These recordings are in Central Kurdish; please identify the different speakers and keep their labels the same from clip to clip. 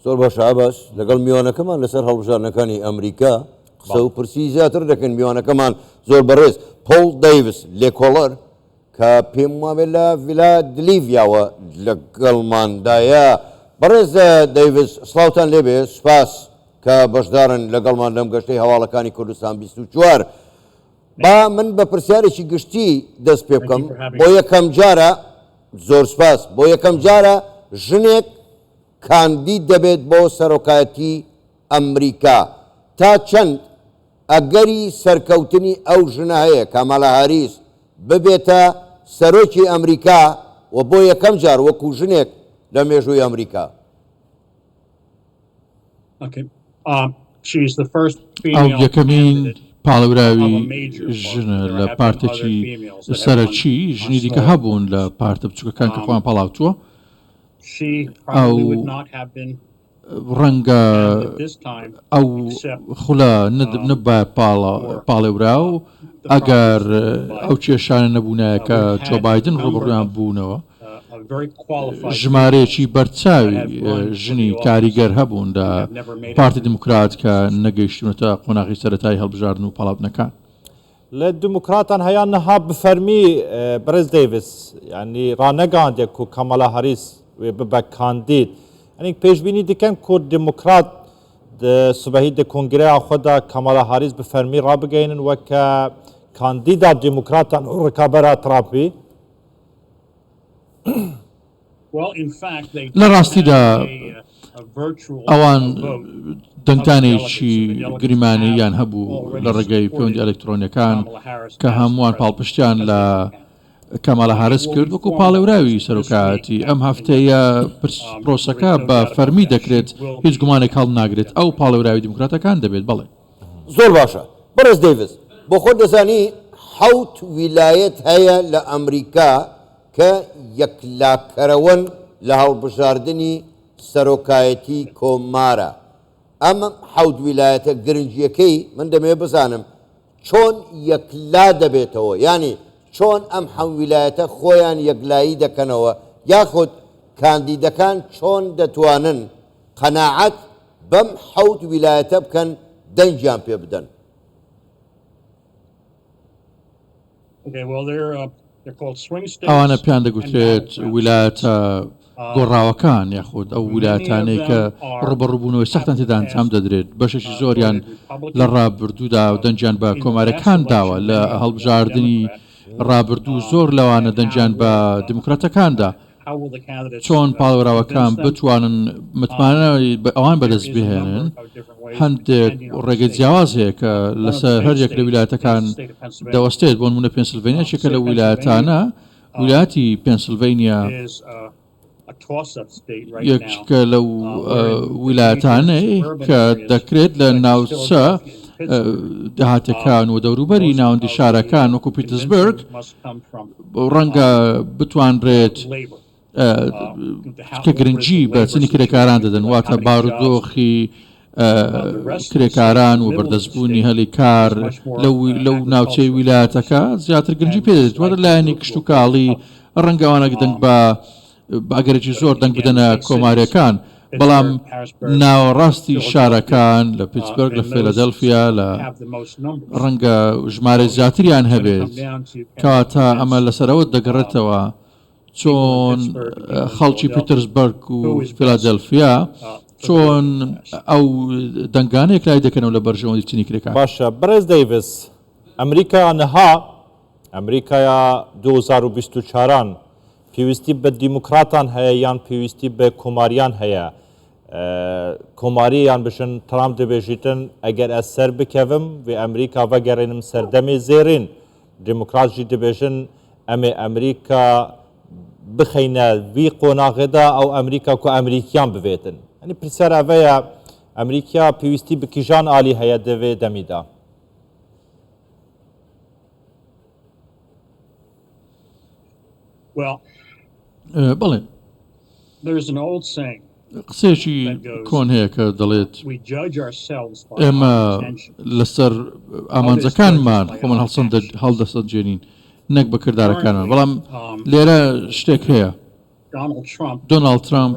Speaker 1: زۆر باشە عەباس، لەگەڵ میوانەکەمان لەسەر هەڵبژاردنەکانی ئەمریکا قسە و پرسی زیاتر دەکەین. میوانەکەمان زۆر بەڕێز پۆڵ دەیڤس، لێکۆڵەر کە پێم وابێت لە ڤیلادلیڤیاوە لەگەڵماندایە. بەڕێز دەیڤس سڵاوتان لێبێ، سوپاس کە بەشدارن لەگەڵمان لەم گەشتەی هەواڵەکانی کوردستان 24. با من بە پرسیارێکی گشتی دەست پێ بکەم، بۆ یەکەم جارە، زۆر سوپاس، بۆ یەکەم جارە ژنێک کاندید دەبێت بۆ سەرۆکایەتی ئەمریکا، تا چەند ئەگەری سەرکەوتنی ئەو ژنە هەیە کامالا هاریس ببێتە سەرۆکی ئەمریکا و بۆ یەکەم جار وەکو ژنێک لە مێژووی ئەمریکا؟
Speaker 2: ئەو یەکەمین پاڵێوراوی ژنە لە پارتێکی سەرەکی، ژنی دیکە هەبوون لە پارتە بچووکەکان کە خۆیان پاڵاوتووە. ئەو ڕەنگە ئەو خولە نەبایە پاڵێوراو ئەگەر ئەو کێشانە نەبوونایە کە جۆ بایدن ڕووبەڕوویان بوونەوە. ژمارەیەکی بەرچاوی ژنی کاریگەر هەبوون لە پارتی دیموکرات کە نەگەیشتوونەتە قۆناغی سەرەتایی هەڵبژاردن و پاڵاوتنەکان.
Speaker 3: لە دیموکراتان هەیا نها بفەرمی بەڕێز دەیڤس یعنی ڕانەگەاندیە کو کامالا هاریس وێ ببە کاندید یعنی پێشبینی دکەن کو دیموکرات سبەهی دە کۆنگرەیا خۆدا کامالا هاریس بفەرمی ڕابگەینن وەکە کاندیدا دیموکراتان و ڕکابەرا ترامپی.
Speaker 2: لە ڕاستیدا ئەوان دەنگدانێکی گریمانەییان هەبوو لە ڕێگەی پەیوەندی ئەلکترۆنیەکان کە هەمووان پاڵپشتیان لە کامالا هارس کرد وەکو پاڵێوراوی سەرۆکایەتی. ئەم هەفتەیە پرۆسەکە بە فەرمی دەکرێت، هیچ گومانێک هەڵناگرێت ئەو پاڵێوراوی دیموکراتەکان دەبێت، بەڵێ.
Speaker 1: زۆر باشە بەڕێز دەیڤس، بۆ خۆت دەزانی حەوت ویلایەت هەیە لە ئەمریکا کە یەکلاکەرەوەن لە هەڵبژاردنی سەرۆکایەتی کۆمارە، ئەم حەوت ویلایەتە گرنگیەکەی من دەمەوێت بزانم چۆن یەکلا دەبێتەوە یانی چۆن ئەم حەو ویلایەتە خۆیان یەکلایی دەکەنەوە یاخود کاندیدەکان چۆن دەتوانن قەناعەت بەم حەوت ویلایەتە بکەن دەنگیان پێ بدەن؟
Speaker 2: ئەوانە پێیان دەگوترێت ویلایەتە گۆڕاوەکان یاخود ئەو ویلایەتانەی کە ڕووبەڕووبوونەوەی سەختیان تێدا ئەنجام دەدرێت، بەشێکی زۆریان لە ڕابردوودا دەنگیان بە کۆمارییەکان داوە، لە هەڵبژاردنی ڕابردوو زۆر لەوانە دەنگیان بە دیموکراتەکان دا. چۆن پاڵێوراوەکان بتوانن متمانە ئەوان بەدەست بهێنن، هەندێک ڕێگەی جیاواز هەیە کە لەسەر هەر یەک لە ویلایەتەکان دەوەستێت، بۆ نموونە پێنسلڤێنیا یەکێکە لەو ویلایەتانە، ویلایەتی پێنسلڤێنیا یەکێکە لەو ویلایەتانەی کە دەکرێت لە ناوچە داهاتەکان و دەوروبەری ناوەندی شارەکان وەکو پیتسبرگ ڕەنگە بتوانرێت کە گرنگی بە چینی کرێکاران دەدەن واتە بارودۆخی کرێکاران و بەردەستبوونی هەلی کار لەو ناوچەی ویلایەتەکە زیاتر گرنگی پێدەدرێت واتە لایەنی کشتوکاڵی ڕەنگە ئەوانە دەنگ بە بە ئەگەرێکی زۆر دەنگ بدەنە کۆمارییەکان، بەڵام ناوەڕاستی شارەکان لە پیتسبرگ، لە فێلادێلفیا، لە ڕەنگە ژمارەی زیاتریان هەبێت، کەواتە ئەمە لەسەر ئەوە دەگەڕێتەوە چۆن خەڵکی پیترسبرگ و فیلادێلفیا چۆن ئەو دەنگانە یەکلایی دەکەنەوە لە بەرژەوەندی چینی کرێکار.
Speaker 3: باشە بەڕێز دەیڤس، ئەمریکا نها ئەمریکایا 2024 ان پێویستی بە دیموکراتان هەیە یان پێویستی بە کۆماریان هەیە؟ کۆماری یان بژن ترامپ دەبێژیتن ئەگەر ئەز سەر بکەڤم وێ ئەمریکا ڤەگەرێنم سەردەمێ زێرین، دیموکرات ژی دەبێژن ئەمێ ئەمریکا بخەینە ڤی قۆناغێدا ئەو ئەمریکا کو ئەمریکیان بڤێتن. یانی پرسیار ئەڤەیە ئەمریکا پێویستی بە کیژان ئالی هەیە دەڤێ دەمیدا؟
Speaker 2: بەڵێ قسەیەکی کۆن هەیە کە دەڵێت ئێمە لەسەر ئامانجەکانمان خۆمان هەڵدەسەنجێنین نەک بە کردارەکانمان بەڵام لێرە شتێک هەیە دۆناڵد ترامپ.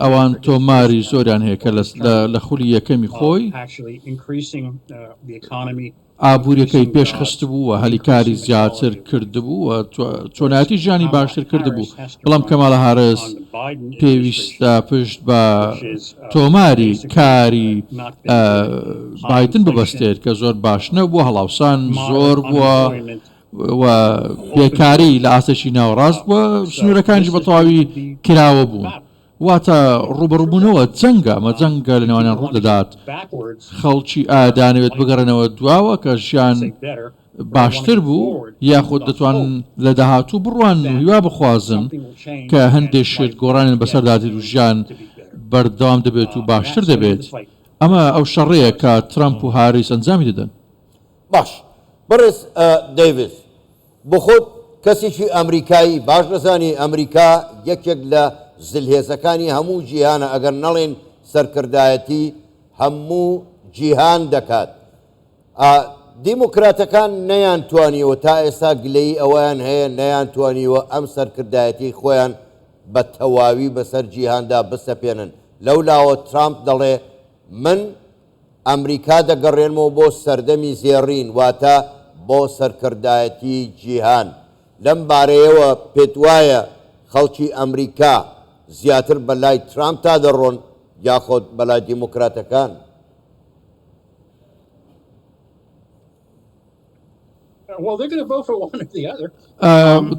Speaker 2: ئەوان تۆماری زۆریان هەیە کە لە خولی یەکەمی خۆی ئابووریەکەی پێشخستبوو و هەلی کاری زیاتر کردبوو و چۆنایەتی ژیانی باشتر کردبوو، بەڵام کەمالا هارس پێویستە پشت بە تۆماری کاری بایدن ببەستێت کە زۆر باش نەبووە، هەڵاوسان زۆر بووە و بێکاری لە ئاستێکی ناوەڕاست بووە، سنوورەکانیش بە تەواوی کراوە بوون. واتە ڕووبەڕووبوونەوە جەنگە، ئەمە جەنگە لە نێوانیان ڕوو دەدات، خەڵکی ئایا دەیانەوێت بگەڕێنەوە دواوە کە ژیان باشتر بوو، یاخود دەتوانن لە داهاتوو بڕوانن و هیوا بخوازن کە هەندێک شت گۆڕانیان بەسەردا دێت و ژیان بەردەوام دەبێت و باشتر دەبێت، ئەمە ئەو شەڕەیە کە ترەمپ و هاریس ئەنجامی دەدەن.
Speaker 1: باش بەڕێز دەیڤس، بۆخۆت کەسێکی ئەمریکایی باش دەزانی ئەمریکا یەکێک لە زلهێزەکانی هەموو جیهانە ئەگەر نەڵێین سەرکردایەتی هەموو جیهان دەکات. دیموکراتەکان نەیانتوانیوە تا ئێستا گلەیی ئەوەیان هەیە نەیانتوانیوە ئەم سەرکردایەتیەی خۆیان بە تەواوی بەسەر جیهاندا بسەپێنن. لەولاوە ترامپ دەڵێ من ئەمریکا دەگەڕێنمەوە بۆ سەردەمی زێڕین، واتە بۆ سەرکردایەتیی جیهان. لەم بارەیەوە پێتوایە خەڵکی ئەمریکا زیاتر بە لای ترامپدا دەڕۆن یاخود بە لای دیموکراتەکان؟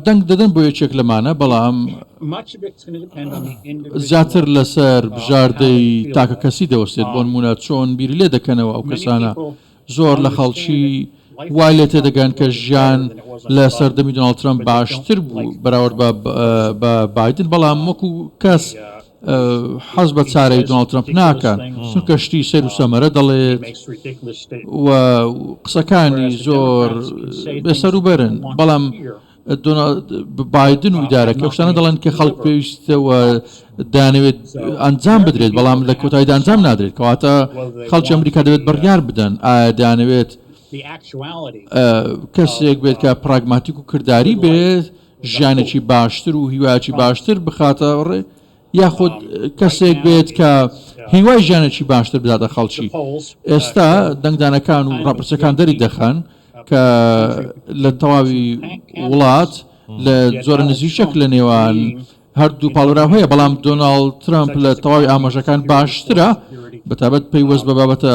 Speaker 2: دەنگ دەدەن بۆ یەکێک لەمانە، بەڵام زیاتر لەسەر بژاردەی تاکەکەسی دەوەستێت، بۆ نموونە چۆن بیری لێ دەکەنەوە ئەو کەسانە، زۆر لە خەڵکی وای لێ تێدەگەن کە ژیان لە سەردەمی دۆناڵد ترەمپ باشتر بوو بەراورد بە بایدن، بەڵام وەکو کەس حەز بە چارەی دۆناڵد ترەمپ ناکەن، چونکە شتی سەیر و سەمەرە دەڵێت و قسەکانی زۆر بێسەروبەرن، بەڵام بایدن و ئیدارەکەی ئەو شتانە دەڵێن کە خەڵک پێویستە و دەیانەوێت ئەنجام بدرێت، بەڵام لە کۆتاییدا ئەنجام نادرێت. کەواتە خەڵکی ئەمریکا دەبێت بڕیار بدەن ئایا دەیانەوێت کەسێک بێت کە پراگماتیک و کرداری بێت، ژیانێکی باشتر و هیوایەکی باشتر بخاتە ڕێ یاخود کەسێک بێت کە هیوای ژیانێکی باشتر بداتە خەڵکی. ئێستا دەنگدانەکان و ڕاپرسیەکان دەری دەخەن کە لە تەواوی وڵات لە زۆرە نزیکێک لە نێوان هەردوو پاڵێوراو هەیە، بەڵام دۆناڵد ترەمپ لە تەواوی ئاماژەکان باشترە، بەتایبەت پەیوەست بە بابەتە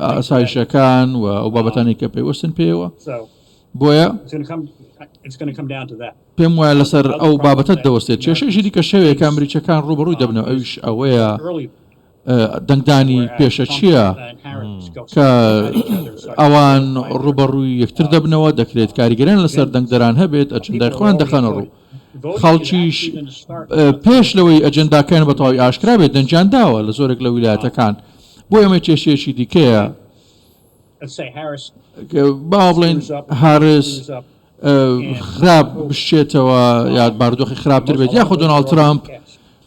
Speaker 2: ئاسایشەکان و ئەو بابەتانەی کە پەیوەستن پێیەوە. بۆیە پێم وایە لەسەر ئەو بابەتە دەوەستێت. کێشەیەکی دیکەش هەیە کە ئەمریکییەکان ڕووبەڕووی دەبنەوە، ئەویش ئەوەیە دەنگدانی پێشەکییە کە ئەوان ڕووبەڕووی یەکتر دەبنەوە، دەکرێت کاریگەریان لەسەر دەنگدەران هەبێت، ئەجێندای خۆیان دەخەنە ڕوو. خەڵکیش پێش لەوەی ئەجێنداکەیان بە تەواوی ئاشکرا بێت دەنگیان داوە لە زۆرێک لە ویلایەتەکان. بۆیە ئەمە کێشەیەکی دیکەیە. با بڵێین هاریس خراپ بشێتەوە یا بارودۆخی خراپتر بێت یاخود دۆناڵد ترامپ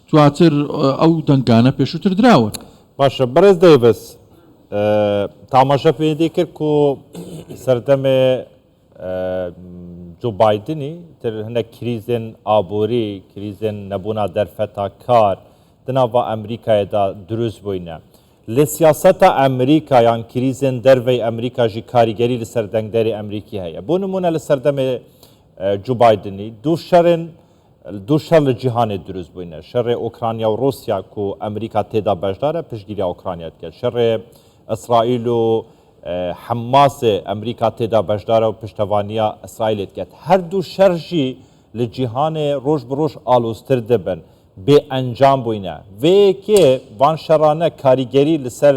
Speaker 2: دواتر ئەو دەنگانە پێشووتر دراون.
Speaker 3: باشە بەڕێز دەیڤس تاماژە پێدی کرد کو سەردەمێ جۆ بایدنی تر هەنە کریزێن ئابووری کریزێن نەبوونا دەرفەتا کار دناوا ئەمریکایدا دروست بووینە لە سیاسەتا ئەمریکا یان کریزێن دەرڤەی ئەمریکا ژی کاریگەری لە سەر دەنگدەرێ ئەمریکی هەیە. بۆ نموونە لە سەردەمێ جو بایدنی دوو شەرێن دوو شەر لە جیهانێ دروست بووینە. شەرێ ئۆکرانیا و ڕووسیا کو ئەمریکا تێدا بەشدارە پشتگیریا ئۆکرانیا دکەێت. شەرێ ئیسرائیل و حەماسێ ئەمریکا تێدا بەشدارە و پشتەوانیا ئیسرائیلێ دکەێت. هەر دوو شەر ژی لە جیهانێ ڕۆژ بە ڕۆژ ئالۆزتر دبن. بێ ئەنجام بووینە. ڤێ یەکێ ڤان شەڕانە کاریگەری لسەر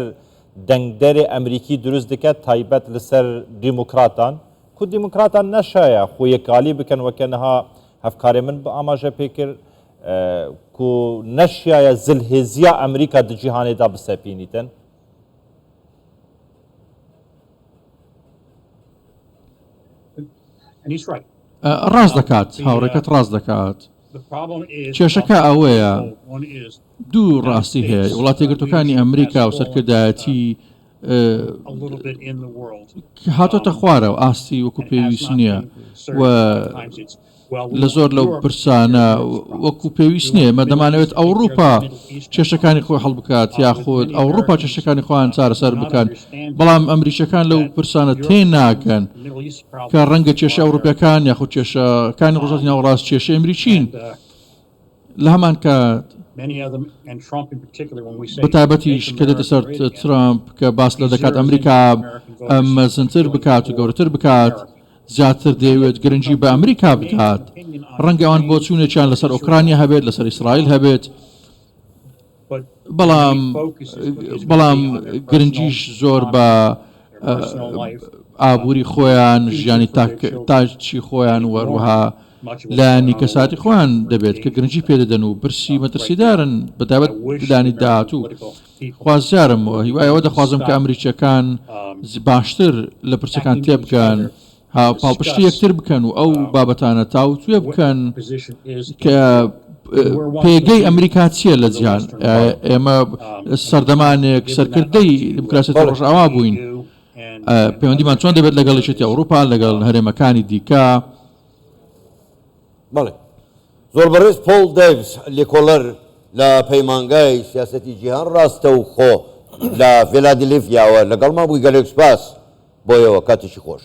Speaker 3: دەنگدەرێ ئەمریکی دروست دکەت تایبەت لسەر دیموکراتان کو دیموکراتان نەشایە خو یەکالی بکەن وەکە نها هەڤکارێ من ئاماژە پێ کرد کو نەشیایە زلهێزیا ئەمریکا د جیهانێ دا بسەپینیتن.
Speaker 2: ڕاست دەکات هاوڕێکەت ڕاست دەکات. کێشەکە ئەوەیە دوو ڕاستی هەیە، وڵاتە یەکگرتووەکانی ئەمریکا و سەرکردایەتی هاتۆتە خوارەوە ئاستی وەکو پێویست نییە و. لە زۆر لەو پرسانە وەکو پێویست نییە. ئێمە دەمانەوێت ئەوڕوپا کێشەکانی خۆی حەڵ بکات یاخود ئەوڕوپا کێشەکانی خۆیان چارەسەر بکەن، بەڵام ئەمریکیەکان لەو پرسانە تێناگەن کە ڕەنگە کێشە ئەوڕوپیەکان یاخود کێشەکانی ڕۆژهەڵاتی ناوەڕاست کێشەی ئەمریکین. لە هەمان کات بەتایبەتیش کە دێتە سەر ترامپ کە باس لە دەکات ئەمریکا مەزنتر بکات و گەورەتر بکات زیاتر دەیەوێت گرنگی بە ئەمریکا بدات ڕەنگە ئەوان بۆچوونێکیان لەسەر ئۆکرانیا هەبێت لەسەر ئیسرائیل هەبێت بەڵام بەڵام گرنگیش زۆر بە ئابووری خۆیان ژیانی تاچی خۆیان وەروەها لایەنی کەساتی خۆیان دەبێت کە گرنگی پێدەدەن و پرسی مەترسیدارن بەتابەت لانی داهاتوو خوازیارم و هیوای ئەوە دەخوازم کە ئەمریکیەکان باشتر لە پرسەکان تێبگەن پاڵپشتی یەکتر بکەن و ئەو بابەتانە تاوتوێ بکەن کە پێگەی ئەمریکا چییە لە جیهان ئێمە سەردەمانێک سەرکردەی دیموکراسیەتی ڕۆژئاوا بووین پەیوەندیمان چۆن دەبێت لەگەڵ یەکێتی ئەوروپا لەگەڵ هەرێمەکانی دیکە
Speaker 1: بەڵێ زۆر بەڕێز پۆڵ دەیڤس لێکۆڵەر لە پەیمانگای سیاسەتی جیهان ڕاستەوخۆ لە ڤێلادیلیفیاوە لەگەڵمان بووی گەلێک سوپاس بۆ ئێوە کاتێکی خۆش.